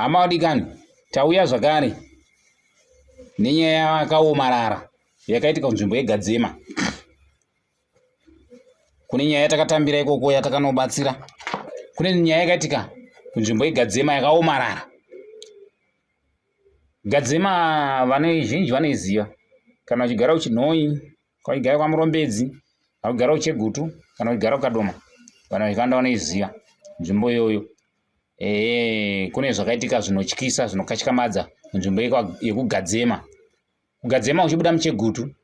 Hama vadikani, tauya zvakare nenyaya yakaomarara yakaitika kunzvimbo yeGadzema. Kune nyaya yatakatambira ikoko yatakanobatsira. Kune nyaya yakaitika kunzvimbo yeGadzema yakaomarara. Gadzema vane zhinji vanoiziva. Kana uchigara kuChinhoyi, kana uchigara kwaMurombedzi, kana uchigara kuChegutu, kana uchigara kuKadoma, vanhu vakawanda vanoiziva nzvimbo iyoyo. Ehe, kune zvakaitika zvinotyisa zvinokatyamadza munzvimbo yekuGadzema. Kugadzema uchibuda muChegutu,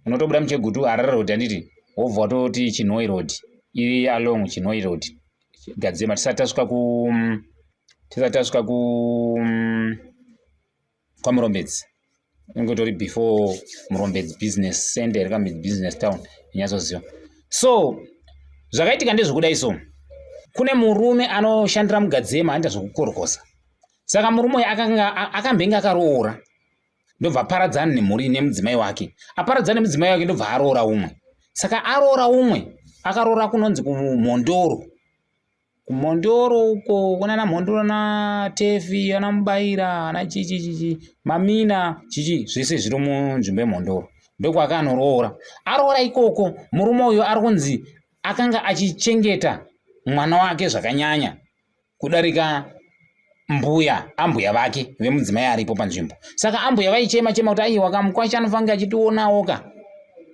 unotobuda muChegutu Harare Road handiti, wobva watoti Chinhoyi Road, iri along Chinhoyi Road, Gadzema tisati tasvika ku tisati tasvika ku kwaMurombedzi. Inenge itori before Murombedzi business center kana business town inyatsoziva. So zvakaitika ndezvekudai so kune murume anoshandira muGadzema anoita zvekukorokosa. Saka murume uyu akambenge akaroora ndobva aparadzana nemhuri nemudzimai wake. Aparadzana nemudzimai wake ndobva aroora umwe. Saka aroora umwe akaroora kunonzi kuMhondoro. KuMhondoro uko kunana Mhondoro na Tefi ana Mubaira ana chichi chichi Mamina chichi zvese zviri munzvimbo yeMhondoro ndokwakanoroora. Aroora ikoko murume uyu ari kunzi akanga achichengeta mwana wake zvakanyanya kudarika mbuya ambuya vake vemudzimai aripo panzvimbo. Saka ambuya vaichema chema kuti aiwa kamukwasha anofange achitionawo ka.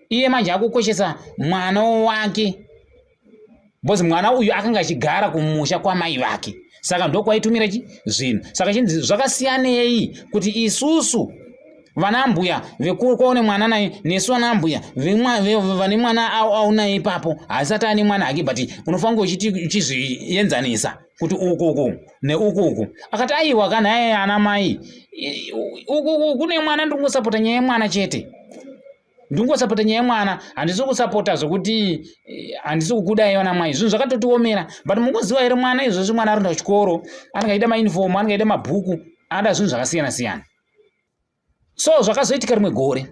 Iye manje akukoshesa mwana wake because mwana uyu akanga achigara kumusha kwamai vake saka ndokwaitumira chi zvinhu saka chinzi zvakasiyanei kuti isusu vana mbuya vekwaune mwana naye nesu vana mbuya vane mwana aunaye ipapo haasati ane mwana hake but unofanira uchizvienzanisa kuti uku uku neuku uku akati aiwa kana aye ana mai uku uku kune mwana ndiri kungosapota nyaya yemwana chete ndingosapota nyaya yemwana handisi kusapota zvekuti eh, handisi kukudai vana mai zvinhu zvakatotiomera but mukuziva here mwana izvozvi mwana arikuenda kuchikoro anenge aida mauniform anenge aida mabhuku anoda zvinhu zvakasiyana siyana so zvakazoitika rimwe gore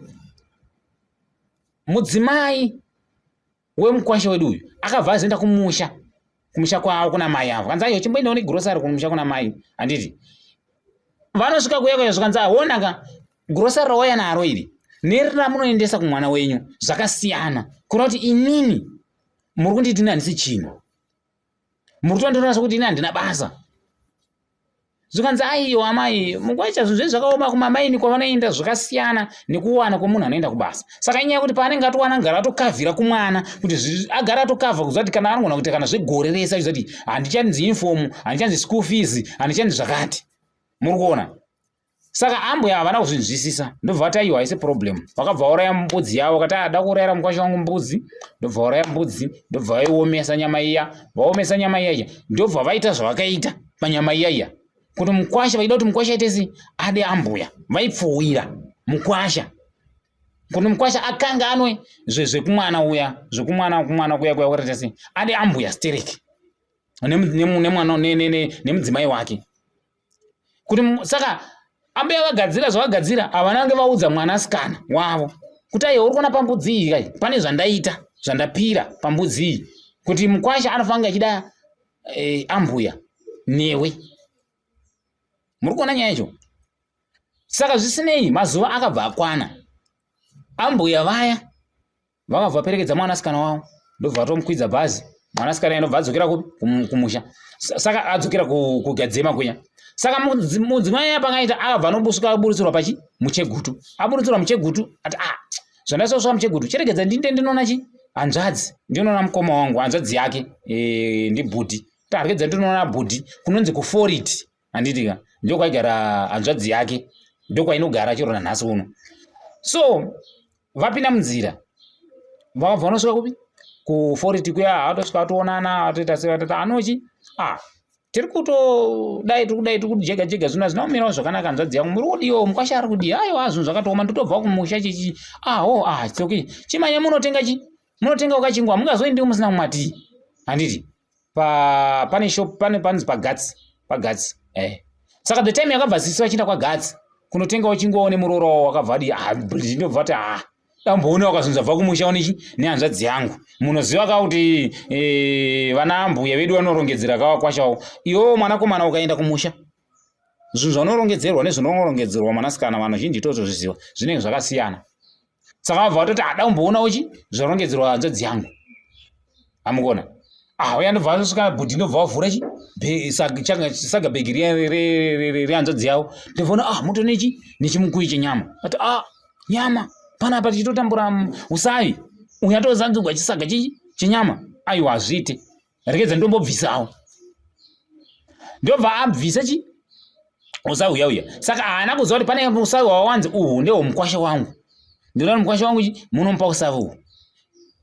mudzimai wemukwasha wedu uyu akabva azoenda kumusha kumusha kwavo kuna mai avo kanzi aiwa chimboendawo negrosari kumusha kuna mai handiti vanosvika kuya kuya zvikanzi aona ka grosari rawauya naro iri neriramunoendesa kumwana wenyu zvakasiyana kureva kuti inini muri kunditi ini handisi chinhu muri kutondiona sekuti ini handina basa zvikanzi aiwa amai mukwacha zvinhu zve zvakaoma kumamaini kwavanoenda zvakasiyana nekuwana kwemunhu anoenda kubasa saka inyaya yekuti paanenge atowana agara atokavhira kumwana kuti agara atokavha kuziva kuti kana anogona kuita kana zvegore rese achiziva kuti handichanzi uniform handichanzi school fees handichanzi zvakati muri kuona Saka ambuya havana kuzvinzwisisa ndobva vati aiwa haisi problem. Vakabva vauraya mbudzi yavo vakati ada ah, kuurayira mukwasha wangu mbudzi ndobva vauraya mbudzi ndobva vaiomesa nyama iya vaomesa nyama iya iya ndobva vaita zvavakaita panyama iya iya kuti mukwasha vaida kuti mukwasha aite sei ade ambuya vaipfuwira mukwasha kuti mukwasha akanga anwe zvekumwana uya zvekumwana kumwana kuya kuya kuita sei ade ambuya stereki nemwana nemudzimai wake kuti saka ambuya vagadzira zvavagadzira havana vange vaudza mwanasikana wavo kuti aiwa uri kuona pambudzi iyi kai pane zvandaita zvandapira pambudzi iyi kuti mukwasha anofanira achida e, ambuya newe muri kuona nyaya yacho saka zvisinei mazuva akabva akwana ambuya vaya Vakabva vaperekedza mwanasikana wavo ndobva vatomukwidza bhazi mwanasikana ndobva adzokera kupi kumusha saka adzokera kugadzema kuya saka mudzimai aya pangaita akabva anobusvika aburitsirwa pachi muchegutu aburitsirwa muchegutu ati ah zvandaisosvika muchegutu chiregedza ndinde ndinoona chi hanzvadzi ndinoona mukoma wangu hanzvadzi yake e, ndibhudhi taregedza ndinoona bhudhi kunonzi kuforiti handiti ka ndokwaigara hanzvadzi yake ndokwainogara chero nanhasi uno so vapinda munzira vakabva vanosvika kupi kuforiti kuya atosvika atoonana atoita sei atoti anochi ah tiri kutodai tiri kudai tiri kujega jega zvinhu hazvina kumirawo zvakanaka hanzvadzi yangu muri kudiwo mukwasha ari kudii aiwa zvinhu zvakatooma ndotobva kumusha chichi ah oh ah it's okay chimanya munotenga chi munotenga ukachingwa mungazoendiwo musina kumwa tii handiti pa pane shop pane panzi pagatsi pagatsi eh saka the time yakabva sisi vachienda kwagatsi kunotengawo chingwawo nemuroora wavo wakabva adi ah ndinobva ati ah damboona wakazonzi abva kumusha unechi nehanzvadzi yangu munoziva ka kuti eh, vana ambuya vedu vanorongedzera kawakwashawo iwewo mwanakomana ukaenda kumusha Zvinhu zvaunorongedzerwa nezvinorongedzerwa mwanasikana vanhu zhinji totozviziva zvinenge zvakasiyana. Saka vabva vatoti ada kumboonawo chi zvarongedzerwa hanzvadzi yangu. Amukuona? Ah, uya ndobva vasvika bhudhi ndobva vavhura chi saga bhegi rehanzvadzi yavo. Ndobvaona ah muto nechi nechimukuyu chenyama. Ati ah nyama panapa tichitotambura usavi. Uyu atozanzugwa chisaga chichi chenyama. Aiwa hazviite. Regedza ndombobvisawo. Ndobva abvisa chi usavi uya uya. Saka haana kuziva kuti pane usavi hwawanzi uhu ndehwomukwasha wangu. Ndinoona mukwasha wangu chi munomupa usavi uhu.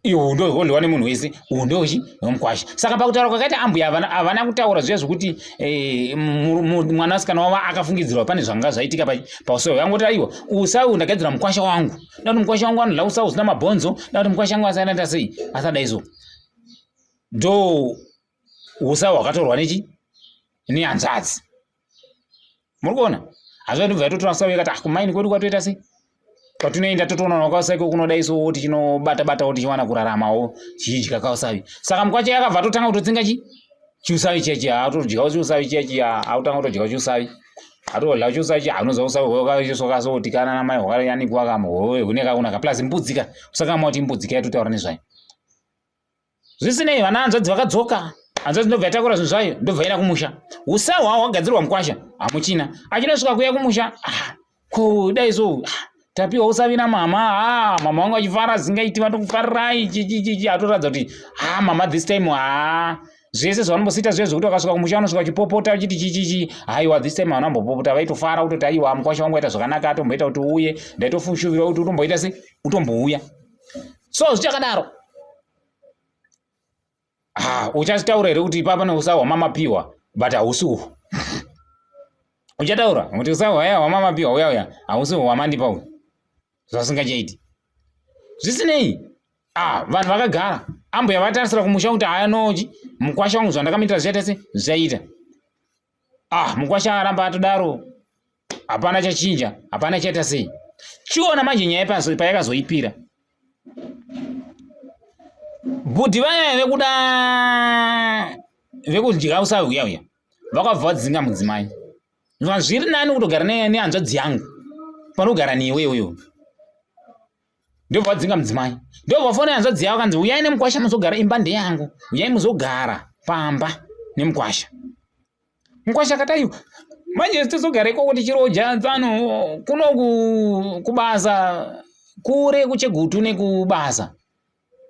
Ihu ndohwodliwa nemunhu wese, uhu ndochi hwemukwasha. Saka pakutaura kwakaita ambuya havana kutaura zviya zvekuti eh, mwanasikana wavo akafungidzirwa pane zvanga zvaitika pausavi. Vangoti aiwa usavi uhu ndagadzira mukwasha wangu. Ndakuti mukwasha wangu anodla usavi usina mabhonzo, ndakuti mukwasha wangu asadaita sei, asadai so. Ndo usavi hwakatorwa nechi nehanzvadzi. Muri kuona? Hazvati ndobva yatotora usavi yakati ah kumaini kwedu kwatoita sei? Kwatinoenda totoona kausavi kunoda isu tichinobata batawo tichiwana kuraramawo tichidya kausavi. Saka mukwacha yakabva atotanga kutotsenga chi chiusavi chiya chiya atodyawo chiusavi chiya chiya akutanga kutodyawo chiusavi atodya chiusavi chiya anoziva usavi hwakasotikana namai hwakayanikwa kamwe hune kakunaka plus mbudzi ka usakama kuti imbudzi ka yatotaura nezvayo. Zvisinei, vana hanzvadzi vakadzoka. Hanzvadzi ndobva yatakura zvinhu zvayo ndobva yaenda kumusha. Usawa hwawo hwagadzirwa mukwasha hamuchina. Achinosvika kuya kumusha, ah, ko dai so ah, tapiwa usavi namama ah, mama vangu vachifara zingaiti vatokufarirai chichichichi atoratidza kuti ah, mama this time ah, zvese zvavanombosiita zviya zvekuti vakasvika kumusha vanosvika vachipopota vachiti chichichi haiwa this time havana kumbopopota vaitofara kutoti aiwa mukwasha wangu waita zvakanaka atomboita kuti uuye ndaitofushuvira kuti utomboita se utombouya so zvichakadaro ah, uchataura here kuti ipapa neusawa hwamamapiwa but hausi uhu uchataura kuti usawa hwaya hwamamapiwa uya uya hausi uhu hwamandipa uyu zvasingachaiti zvisinei ah, vanhu vakagara ambuya vatarisira kumusha kuti haya nochi mukwasha wangu zvandakamuitira zvichaita se zvichaita ah mukwasha aramba atodaro hapana chachinja hapana chaita sei chiona manje nyaya payakazoipira bhudhi vaya vekuda vekudya usavi uya uya vakabva vadzinga mudzimai zviri nani kutogara nehanzvadzi yangu panogara newe iwewe ndobva vadzinga mudzimai ndobva vafona hanzvadzi yavo kanzi uyai nemukwasha muzogara imba ndeyangu uyai muzogara pamba nemukwasha mukwasha akati aiwa manje tozogara ikoko tichiroja tsano kuno kubasa kure kuchegutu nekubasa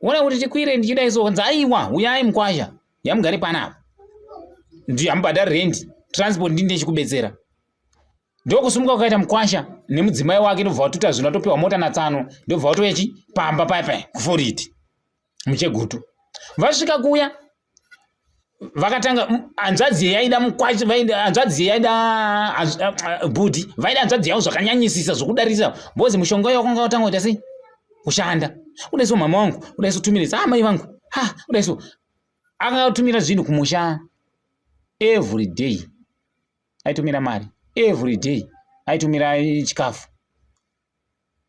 ona kuti tikwire ndichidai so kanzi aiwa uyai mukwasha yamugare panapa ndiyamubhadhari rendi transport ndini ndichikubetsera ndokusumuka kwakaita mukwasha nemudzimai wake ndobva watuta zvinhu atopiwa mota natsano ndobva watouya chi pamba paya paya kuforiti muchegutu vasvika kuya vakatanga hanzvadzi yaida mukwasha hanzvadzi yaida bhudhi vaida hanzvadzi yavo zvakanyanyisisa zvokudarisa bhozi mushonga uyo wakanga watanga kuita sei kushanda kudai so mama wangu kudai so tumirisa ah mai vangu ha kudai so akanga atumira zvinhu kumusha every day aitumira mari every day aitumira chikafu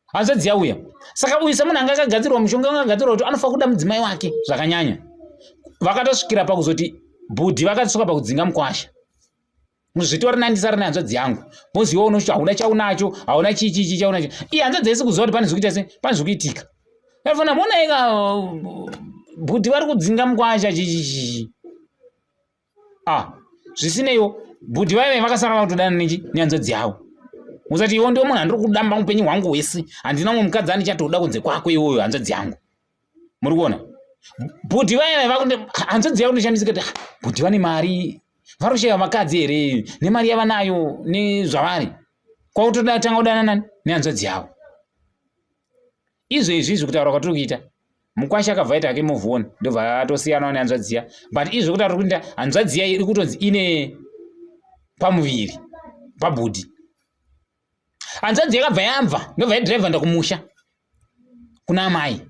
hanzvadzi yauya saka uyu semunhu anga akagadzirwa mushonga anga akagadzirwa kuti anofanira kuda mudzimai wake zvakanyanya vakatosvikira pakuzoti bhudhi vakatosvika pakudzinga mukwasha muzvitori nani ndisara nehanzvadzi yangu bhozi iwe unosvika hauna chaunacho hauna chii chii chii chaunacho iye hanzvadzi haisi kuziva kuti pane zvikuita se pane zvikuitika afanira muona ika bhudhi vari kudzinga mukwasha chii chii chii ah zvisineiwo bhudhi vaive vakasara vakutodana nechi nehanzvadzi yavo usati iwo ndiwo munhu andiri kudamba upenyu hwangu hwese handina mumwe mukadzi andichatoda kunze kwako iwoyo hanzvadzi yangu muri kuona bhudhi vaive hanzvadzi yavo ndishamisika kuti ah, bhudhi vane mari varoshaya vakadzi here nemari yavanayo nezvavari kwakutoda tanga kudana nani nehanzvadzi yavo izvezvi izvi kutaura kwatiri kuita mukwasha akabva aita hake move on ndobva atosiyanawo nehanzvadzi iya but izvi kutaura kuita hanzvadzi iya iri kutonzi ine pamuviri pabhudhi hanzvadzi yakabva yabva ndobva yadriver ndakumusha kuna amai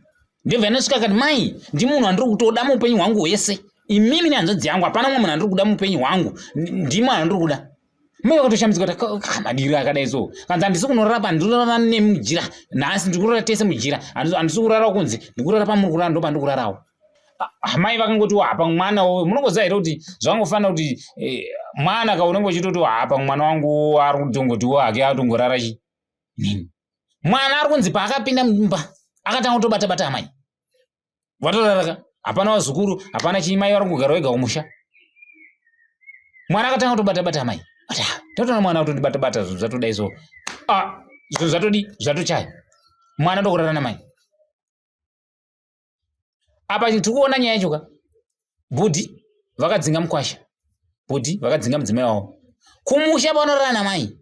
ndobva yanosvika kati mai ndimunhu andiri kutoda muupenyu hwangu hwese imimi nehanzvadzi yangu hapana mumwe munhu andiri kuda muupenyu hwangu ndimwe andiri kuda mai vakatoshamisika kuti ah, madiro akadai so kanzi handisi kunorara pa ndinorara nemujira nhasi ndiri kurara tese mujira handisi kurara kunze ndiri kurara pamuri kurara ndo pandiri kurarawo ah, mai vakangoti hapa mwana uyu munongoziva here kuti zvangofanira kuti eh, Mwana ka unenge uchitoti hapa mwana wangu ari kutongotiwo hake atongorara chi nini. Mwana ari kunzi paakapinda mumba akatanga kutobata bata amai. Vatorara ka hapana vazukuru, hapana chii, mai vari kugara vega kumusha. Mwana akatanga kutobata bata amai. Ati ah, totoona mwana kutondibata bata zvinhu zvatodai so. Ah, zvinhu zvatodi zvatochaya. Mwana ndokurara namai. Apa tiri kuona nyaya yacho ka. Bhudhi vakadzinga mukwasha. Bhudhi vakadzinga mudzimai wavo. Kumusha vanorara namai.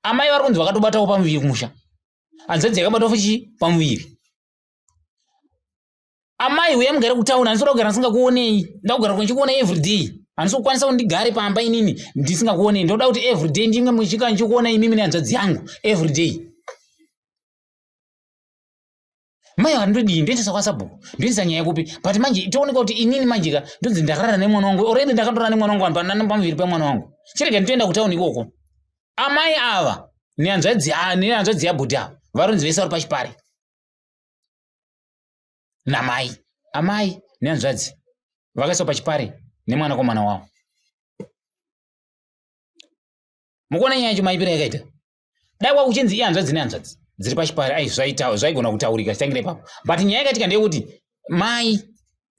Amai vari kunzi vakatobatawo pamuviri kumusha. Hanzvadzi yakabatawo futi pamuviri. Amai huya mugare kutauni, handisi kuda kugara ndisingakuonei. Ndoda kugara ndichikuona everyday. Handisi kukwanisa kuti ndigare pamba inini ndisingakuonei. Ndoda kuti everyday ndinge muchika ndichikuona imimi nehanzvadzi yangu everyday. Mai vandodii ndoendesa kwasabhuku ndoendesa nyaya kupi, but manje tooneka kuti inini manje ka ndonzi ndakarara nemwana wangu already, ndakatorara nemwana wangu vanhu pamuviri pemwana wangu. Chirega nditoenda kutauni ikoko. Amai ava nehanzvadzi yabhudhi ava varonzi vese vari pachipari namai. Amai nehanzvadzi vakaiswa pachipari nemwanakomana wavo. Mukuona nyaya yacho maipira yakaita. Dai kwakuchinzi ihanzvadzi nehanzvadzi dziri pachipari, ai zvaigona kutaurika chitangira ipapo. But nyaya yakaitika ndeyekuti mai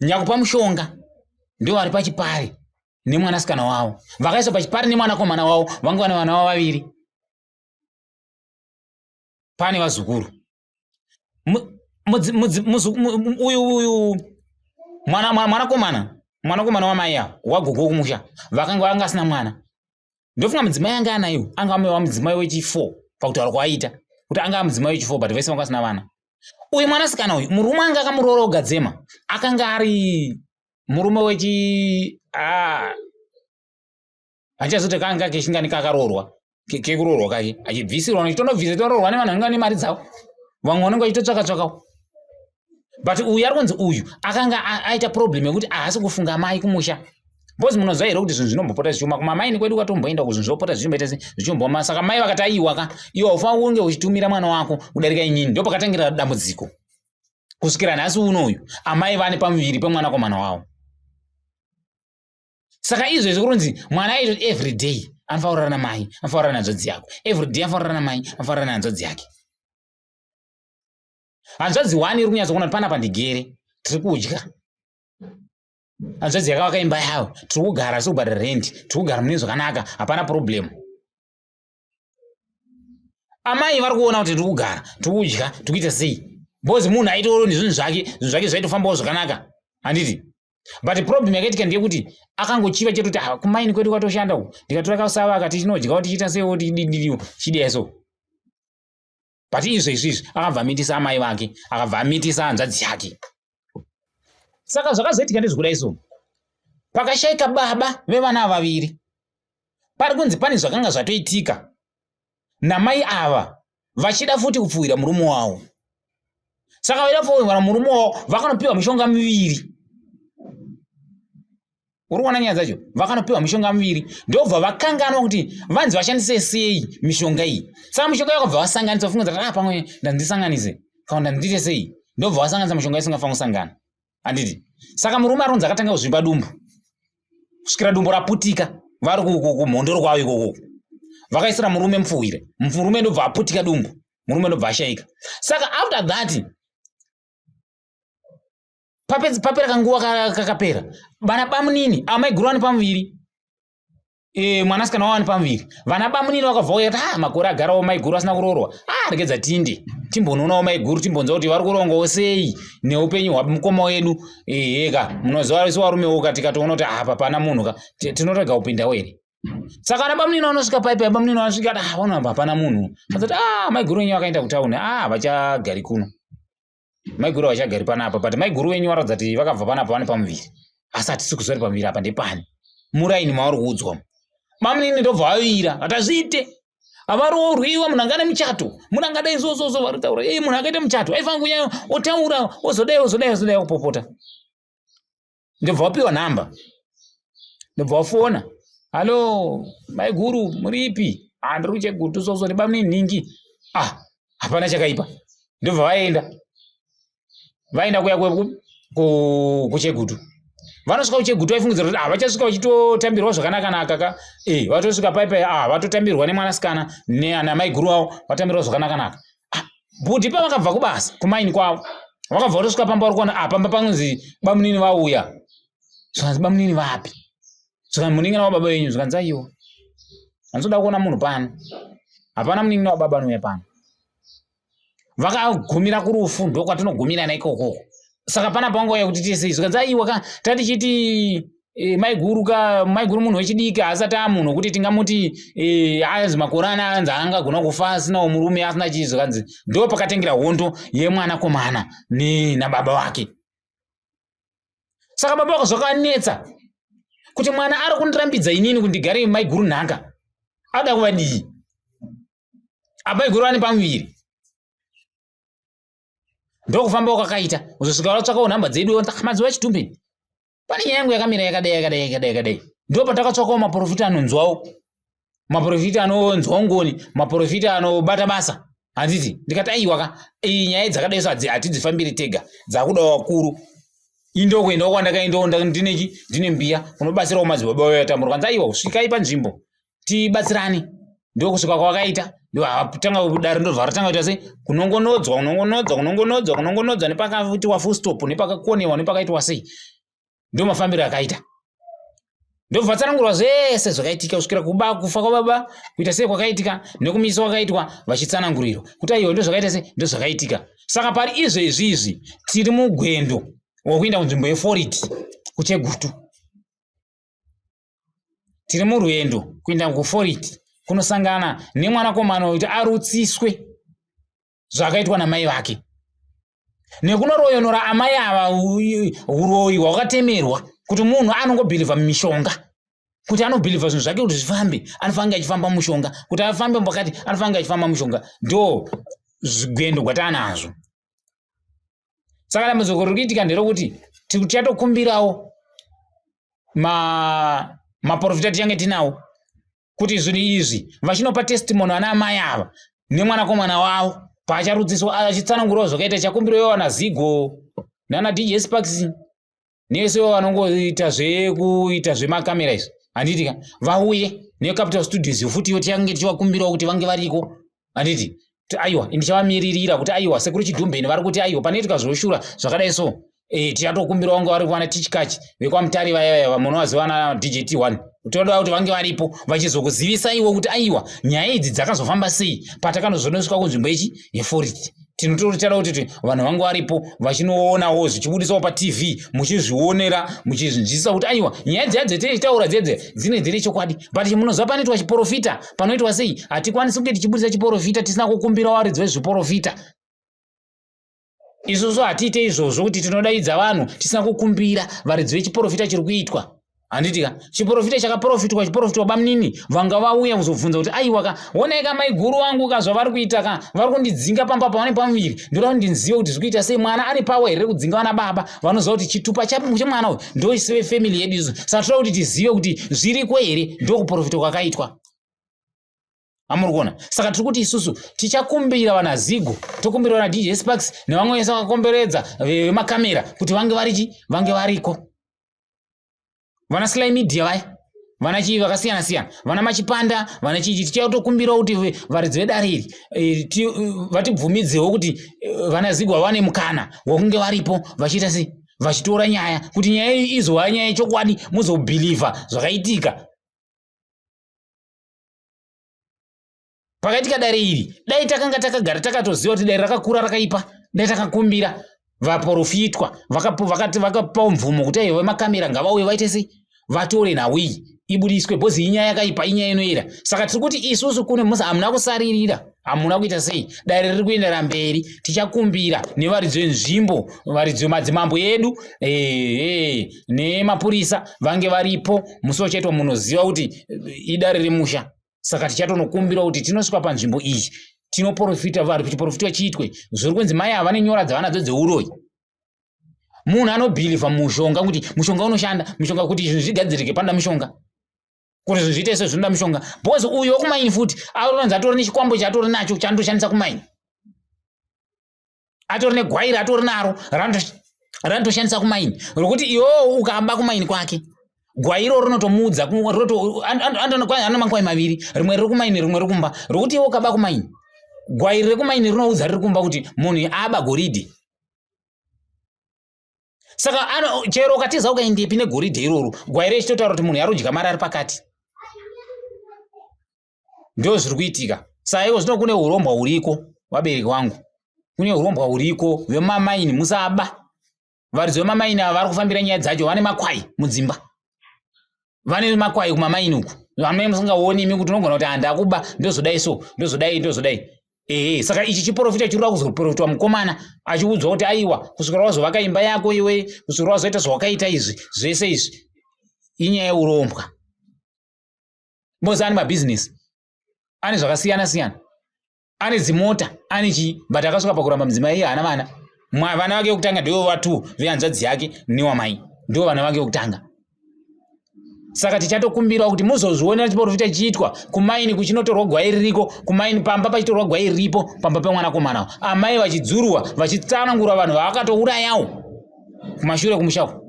nyakupa mushonga ndio vari pachipari nemwanasikana wavo. Vakaiswa pachipari nemwanakomana wavo, vanga vane vana vavo vaviri. Pane vazukuru. Uyu mwanakomana wamai ava wagogo kumusha vakanga vanga asina mwana. Ndofunga mudzimai anga anayo anga amaiwa mudzimai wechi4 pakutaura kwaaita kuti anga mudzimai wechi4, but vese vanga vasina vana. Uyu mwanasikana uyu murume anga akamuroora kugadzema akanga ari murume wechi handichazoti kanga kechingani kakaroorwa kekuroorwa kake achibvisirwa achitonobvisa toroorwa nevanhu vanenge vane mari dzavo, vamwe vanenge vachitotsvaka tsvakawo. But uyu ari kunzi uyu akanga aita problem yekuti haasi kufunga mai kumusha, because munoziva here kuti zvinhu zvinombopota zvichioma kumamaini kwedu kwatomboenda ku zvinhu zvinopota zvichimboita se zvichimbooma. Saka mai vakati aiwa ka, iwe haufaniri kunge uchitumira mwana wako kudarika inini. Ndo pakatangira dambudziko kusvikira nhasi unoyu amai vane pamuviri pemwanakomana wavo. Saka izvezvi kurunzi mwana aitoti everyday anofanira kurara namai, anofanira kurara nehanzvadzi yako everyday, anofanira kurara namai, anofanira kurara nehanzvadzi yake. Hanzvadzi one iri kunyatsokuona kuti panapa ndigere tiri kudya, hanzvadzi yakavaka imba yavo, tiri kugara, tiri kubhadhara rent, tiri kugara mune zvakanaka, hapana problem. Amai vari kuona kuti tiri kugara, tiri kudya, tiri kuita sei, because munhu aitooro nezvinhu zvake, zvinhu zvake zvaitofambawo zvakanaka, handiti? But problem yakaitika ndeyekuti akangochiva chete kuti ah, kumaini kwedu kwatoshanda uku, ndikatora kasava akati tinodyawo tichiita seiwo tididiriwo chidai so. But izvezvi izvi akabva amitisa amai vake, akabva amitisa hanzvadzi yake. Saka zvakazoitika ndezvekudai so, pakashaika baba vevana vaviri, pari kunzi pane zvakanga zvatoitika namai ava vachida futi kupfuwira murume wavo. Saka vaida kupfuwira murume wavo vakanopiwa mishonga miviri. Uri kuona nyaya dzacho? Vakanopiwa mishonga miviri, ndobva vakanganwa kuti vanzi vashandise sei mishonga iyi. Saka mishonga yakabva vasanganisa, vafunga kuti ah, pamwe ndandisanganise kana ndandiite sei, ndobva vasanganisa mishonga isingafaniri kusangana, handiti? Saka murume ari kunzi akatanga kuzvimba dumbu kusvikira dumbu raputika. Vari kumhondoro kwavo ikoko vakaisira murume mupfuwire, murume ndobva aputika dumbu, murume ndobva ashaika. Saka after that papera kanguva kakapera, vana bamunini amaiguru vane pamuviri, mwanasikana wavo ane pamuviri, vana bamunini vakabva uya kuti ah, makore agarawo maiguru asina kuroorwa, ah, regedza tinde timbonoonawo maiguru, timbonzwa kuti vari kurongawo sei neupenyu hwamukoma wedu. Eheka munoziva isu varumewo ka, tikatoona kuti apa pana munhu ka, tinorega kupindawo here? Saka vana bamunini vanosvika paipai, bamunini vanosvika, ah, vaona hapana munhu, azoti ah, maiguru wenyu vakaenda kutauni, ah, vachagari kuno, maiguru vachagari panapa, but maiguru wenyu varatidza kuti vakabva panapa vane pamuviri, asi hatisi kuziva kuti pamuviri apa ndepani muraini mavari kuudzwa. Bamunini ndobva vavira vatazviite havaroorwiwa, munhu anga nemuchato, munhu angadai zozozo vari kutaura, ei munhu akaita muchato aifanira kunyanya otaura ozodai ozodai ozodai kupopota. Ndobva wapiwa nhamba, ndobva wafona, halo maiguru, muripi? Ah, ndiri kuchegutu soso nebamunini nhingi. Ah, hapana chakaipa. Ndobva vaenda, vaenda kuya kuchegutu. Vanosvika kuChegutu vaifungidzira kuti ah, vachasvika vachitotambirwa zvakanakanaka ka e vatosvika pai ah, vatotambirwa nemwanasikana namaiguru avo, vatambirwa zvakanakanaka. Ah, bhudhi pavakabva kubasa kumaini kwavo, vakabva vatosvika pamba, vari kuona ah, pamba panonzi bamunini vauya. Zvikanzi bamunini vapi? Zvikanzi munin'ina wababa venyu. Zvikanzi aiwa, handizoda kuona munhu pano, hapana munin'ina wababa anouya pano. Vakagumira kurufu, ndokwatinogumira naikokoko. Saka pana pangouya kuti tese, zvikanzi aiwa ka, tatichiti maiguru ka, maiguru munhu wechidiki, haasati amunhu wekuti tingamuti anzi makore ana anzi angagona kufa asinawo murume, asina chii. Zvikanzi ndo pakatengera hondo yemwanakomana nababa vake. Saka baba vako zvakanetsa kuti mwana ari kundirambidza inini kuti ndigare maiguru nhaka, ada kuvadii? Amaiguru vane pamuviri. Ndokufamba kwakaita kuzosvika vatsvakawo nhamba dzedu, mazuva Chitumbeni, pane nyaya yangu yakamira yakadai yakadai yakadai yakadai. Ndo patakatsvakawo maprofita anonzwawo, maprofita anonzwawo ngoni, maprofita anobata basa, handiti? Ndikati aiwa ka, iyi nyaya dzakadai so hatidzifambiri tega, dzakudawo vakuru. Indokuendawo kwandakaendawo, ndinechi ndine mbiya unobatsirawo madzibaba vayo atambura. Kanzi aiwa, svikai panzvimbo tibatsirane. Ndokusvika kwakaita, ndotanga dare, ndobva ratanga kuita sei, kunongonodzwa, kunongonodzwa, kunongonodzwa, kunongonodzwa, nepakaitiwa full stop, nepakakonewa, nepakaitwa sei. Ndo mafambiro akaita. Ndobva tsanangurwa zvese zvakaitika kusvikira kuba kufa kwababa, kuita sei kwakaitika, nekumiswa kwakaitwa, vachitsanangurirwa kuti aiwa, ndo zvakaita sei, ndo zvakaitika. Saka pari izvezvi izvi tiri mugwendo wekuenda kunzvimbo yeforiti kuChegutu. Tiri murwendo kuenda kuforiti kunosangana nemwanakomana wekuti arutsiswe zvakaitwa namai vake nekunoroyonora amai ava uroyi hwakatemerwa, kuti munhu anongobhilivha mumishonga, kuti anobhilivha zvinhu zvake kuti zvifambe anofange achifamba mushonga, kuti afambe pakati anofange achifamba mushonga. Ndo zvigwendo gwataanazvo. Saka dambudziko riri kuitika nderekuti tichatokumbirawo maprofita tichange tinawo kuti zvinhu izvi vachinopa testimony vana amai ava nemwanakomana wavo paacharudziswa, achitsanangurawo zvakaita. Chakumbirawo vana Zigo nana DJ Sparks nevese vanongoita zvekuita zvemakamera izvi, handiti ka, vauye neCapital Studios futi yo, tichange tichivakumbirawo kuti vange variko, handiti? Aiwa, ndichavamiririra kuti aiwa, sekuru Chidhumbeni vari kuti aiwa, panoitika zvoshura zvakadai so tichatokumbira vange vari vana Tichkachi vekwaMutare vaya vaya, munovaziva, na DJT 1. Toda kuti vange varipo vachizokuzivisa iwo kuti aiwa, nyaya idzi dzakazofamba sei patakanozonosvika kunzvimbo ichi yeforiti. Tinotochada kuti vanhu vange varipo vachinoonawo zvichibudisawo paTV, muchizvionera, muchizvinzwisisa kuti aiwa, nyaya dziya dzetichitaura dzedze dzine dzine chokwadi. But munoziva panoitwa chiprofita, panoitwa sei, hatikwanisi kunge tichibudisa chiprofita tisina kukumbira varidzi vezviprofita. Isusu hatiite izvozvo kuti tinodaidza vanhu tisina kukumbira varidzi vechiprofita chiri kuitwa, handiti ka? Chiprofita chakaprofitwa, chiprofitwa, bamunini vanga vauya kuzobvunza kuti aiwa ka, onai ka, maiguru vangu ka, zvavari kuita ka, vari kundidzinga pamba pavane pamuviri. Ndoda kuti ndinzive kuti zviri kuita sei. Mwana ane power here kudzinga vana baba? Vanoziva kuti chitupa chemwana uyu ndo family yedu izvo. Saka toda kuti tizive kuti zviriko here. Ndokuprofitwa kwakaitwa, amuri kuona. Saka tiri kuti isusu tichakumbira vana Zigo, tokumbira vana DJ Sparks nevamwe vese vakakomberedza vemakamera kuti vange varichi vange variko, vana Sly Media vaya, vana chii vakasiyana siyana, vana Machipanda, vana chii. Tichatokumbirawo kuti varidzi vedare iri vatibvumidzewo kuti vana Zigo vavane mukana wekunge varipo vachiita sei, vachitora nyaya, kuti nyaya iyi izova nyaya yechokwadi, muzobhilivha zvakaitika pakaitika dare iri. Dai takanga takagara takatoziva kuti dare rakakura rakaipa, dai takakumbira vaprofitwa vakapawo mvumo kuti aiwa, vemakamera ngavauye, vaite sei, vatore nhau iyi ibudiswe, because inyaya yakaipa, inyaya inoera. Saka tiri kuti isusu kune musa, hamuna kusaririra, hamuna kuita sei, dare riri kuendera mberi. Tichakumbira nevaridzi venzvimbo, varidzi vemadzimambo edu nemapurisa vange varipo musi wachaitwa. Munoziva kuti idare remusha, saka tichatonokumbira kuti tinosvika panzvimbo iyi, tinoprofita vari chiprofitwa chiitwe. Zviri kunzi mai ava nenyora dzavanadzo dzeuroyi. Munhu anobhilivha mushonga, kuti mushonga unoshanda, mushonga kuti zvinhu zvigadzirike panoda mushonga, kuti zvinhu zviite sezvinoda mushonga, because uyo wekumaini futi aronzi atori nechikwambo chaatori nacho chaanotoshandisa kumaini, atori negwairi atori naro. Ranotoshandisa kumaini rokuti iwewo ukaba kumaini kwake, gwai iro rinotomuudza, ano makwai maviri, rimwe riri kumaini, rimwe riri kumba, rokuti iwe ukaba kumaini, gwai rekumaini rinoudza riri kumba kuti munhu aba goridhe. Saka ano chero ukatiza ukaendepi negoridhe iroro, gwai rechitotaura kuti munhu yarudya mari ari pakati. Ndo zviri kuitika. Saka iko zvino kune urombwa huriko, vabereki vangu, kune urombwa huriko vemamaini. Musaba. Varidzi vemamaini ava vari kufambira nyaya dzacho. Vane makwai mudzimba, vane makwai kumamaini uku. Vamwe musingaoni imi kuti unogona kuti handakuba, ndozodai, so ndozodai, ndozodai. Ehe, saka ichi chiprofita chiri kuda kuzoprofitwa, mukomana achiudzwa kuti aiwa, kusvikira wazovaka imba yako iwe, kusvikira wazoita zvawakaita izvi zvese izvi, inyaya yeurombwa. Because ane mabhizinesi, ane zvakasiyana siyana, ane dzimota, ane chii, but akasvika pakuramba mudzimai. Iye haana vana. Vana vake vekutanga ndivo vatu vehanzvadzi yake newamai, ndivo vana vake vekutanga. Saka tichatokumbirawo kuti muzozvionera chiprofita chiitwa kumaini, kuchinotorwa gwai ririko kumaini, pamba pachitorwa gwai riripo pamba pemwanakomana, amai vachidzurwa, vachitsanangura vanhu vaakatourayawo kumashure kumushako.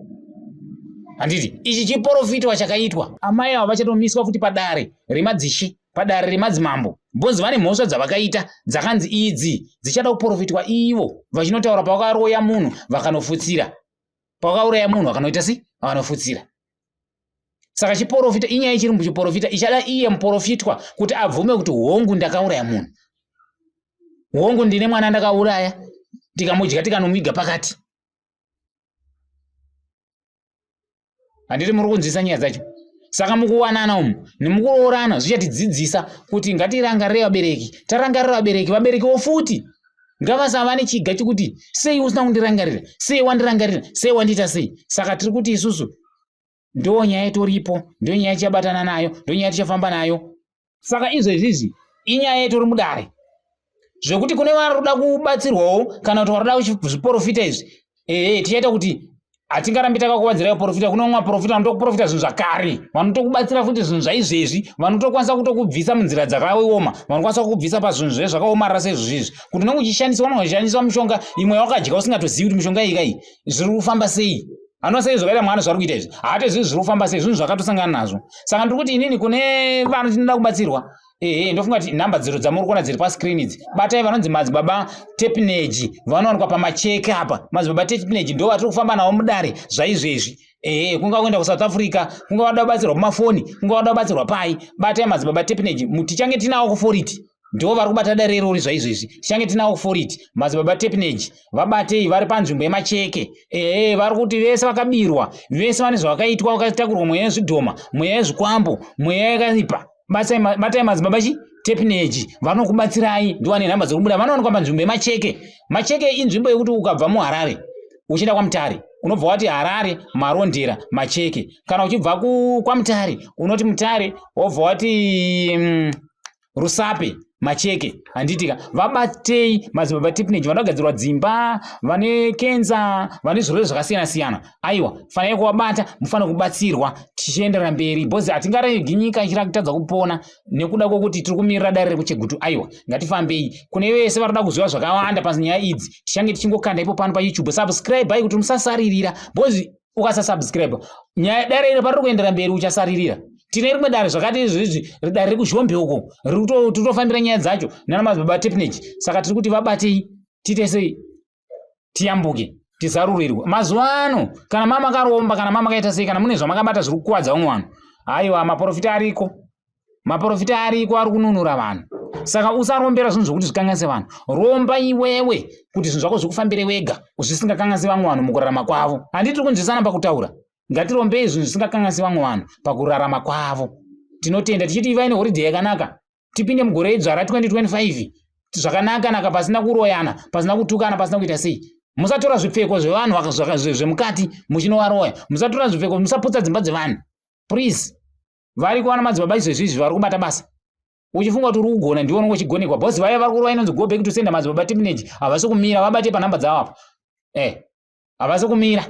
Handiti ichi chiprofitwa chakaitwa? Amai ava vachatomiswa futi padare remadzishe, padare remadzimambo, because vane mhosva dzavakaita dzakanzi idzi dzichada kuprofitwa, ivo vachinotaura pavakaroya munhu vakanofutsira, pavakauraya munhu vakanoita sei, vakanofutsira. Saka chiprofita, inyaya ichiri muchiprofita, ichada iye muprofitwa kuti abvume kuti hongu, ndakauraya munhu, hongu, ndine mwana ndakauraya, tikamudya, tikanomuiga pakati. Handiti muri kunzwisa nyaya dzacho? Saka mukuwanana umu nemukuroorana zvichatidzidzisa kuti ngatirangarire vabereki. Tarangarira vabereki, vaberekiwo futi ngavasava nechiga chekuti sei usina kundirangarira, sei wandirangarira, sei wandiita sei. Saka tiri kuti isusu ndo nyaya itoripo, ndo nyaya tichabatana nayo, ndo nyaya tichafamba nayo. Saka izvezvizvi inyaya itori mudare, zvekuti kune vari kuda kubatsirwawo kana kuti vari kuda zviprofita izvi, ehe, tichaita kuti hatingarambi takakuvanzirai profita. Kune vamwe vaprofita vanotokuprofita zvinhu zvakare, vanotokubatsira futi zvinhu zvaizvezvi, vanotokwanisa kutokubvisa munzira dzakaoma, vanokwanisa kukubvisa pazvinhu zve zvakaomarara sezvizvi, kuti unenge uchishandiswa, unenge uchishandiswa mishonga imwe yawakadya usingatozivi kuti mishonga iyi kai zviri kufamba sei. Anova sei zvakaita mwana zvari kuita izvi, haatozivi zviri kufamba sei, zvinhu zvakatosangana nazvo. Saka ndiri kuti inini kune vanhu tinoda kubatsirwa, ehe, ndofunga kuti nhamba dziro dzamuri kuona dziri pascreen idzi, batai vanonzi Madzibaba Tepneji, vanowanikwa paMacheke apa. Madzibaba Tepneji ndo vatiri kufamba navo mudare zvaizvezvi. Ehe, kunga kuenda kuSouth Africa, kunga vada kubatsirwa pamafoni, kunga vada kubatsirwa pai, batai Madzibaba Tepneji. Tichange tinawo kuforiti, ndo vari kubata dare irori zvaizvezvi. Tichange tinawo kuforiti Madzibaba Tepneji, vabatei, vari panzvimbo yeMacheke. Ehe, vari kuti vese vakabirwa, vese vane zvavakaitwa, vakatakurwa mweya yezvidhoma, mweya yezvikwambo, mweya yakaipa, batai Madzibaba chi Tepneji, vanokubatsirai. Ndiwane nhamba dziri kubuda. Vanowanikwa panzvimbo yeMacheke. Macheke inzvimbo yekuti ukabva muHarare uchienda kwaMutare, unobva wati Harare, Marondera, Macheke. Kana uchibva kwaMutare, unoti Mutare, wobva wati Rusape, Macheke. Handitika? Vabatei Madzibaba Tepneji, vanogadzirwa dzimba, vane kenza, vane zvirwere zvakasiyana siyana. Aiwa, fanai kuvabata, mufanira kubatsirwa tichienderera mberi, because hatingaregi nyika ichiratadza kupona nekuda kwokuti tiri kumirira dare rekuChegutu. Aiwa, ngatifambei. Kune vese vari kuda kuziva zvakawanda panyaya idzi, tichange tichingokanda ipo pano paYouTube. Subscribe kuti musasaririra, because ukasasubscribe, nyaya dare iro pariri kuendera mberi uchasaririra. Tine rimwe dare zvakati izvizvi, dare rekuZhombe uko, riri totofambira nyaya dzacho nana Madzibaba Tepnage. Saka tiri kuti vabatei, tiite sei, tiyambuke, tizarurirwe. Mazuva ano kana mama karomba, kana mama kaita sei, kana mune zvamakabata zviri kukuvadza vamwe vanhu, haiwa, maprofita ariko, maprofita ariko ari kununura vanhu. Saka usarombera zvinhu zvokuti zvikanganise vanhu. Romba iwewe kuti zvinhu zvako zvikufambire wega, zvisingakanganisi vamwe vanhu mukurarama kwavo. Handiti kunzwisana pakutaura? Ngatirombei zvinhu zvisingakanganisi vamwe vanhu pakurarama kwavo. Tinotenda tichiti ivai nehoridhe yakanaka, tipinde mugore idzva ra2025 zvakanaka naka, pasina kuroyana, pasina kutukana, pasina kuita sei. Musatora zvipfeko zvevanhu zvemukati muchinovaroya. Musatora zvipfeko, musaputsa dzimba dzevanhu, please. Variko vana madzibaba izvezvi izvi vari kubata basa. Uchifunga kuti uri kugona, ndiwe unenge uchigonekwa, because vaya vari kurova inonzi go back to sender. Madzibaba Tepneji havasi kumira. Vabate panhamba dzavo apo. Havasi kumira.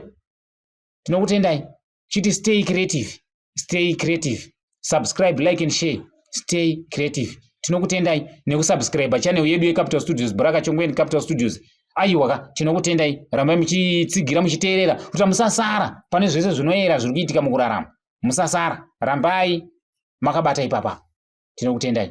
Tinokutendai chiti stay creative, stay creative. Subscribe, like and share. Stay creative. Tinokutendai nekusubscribe channel yedu yeCapital Studios, Braka Chongweni Capital Studios. Aiwa ka, tinokutendai, rambai muchitsigira, muchiteerera kuti musasara pane zvese zvinoera zviri kuitika mukurarama. Musasara, rambai makabata ipapa. Tinokutendai.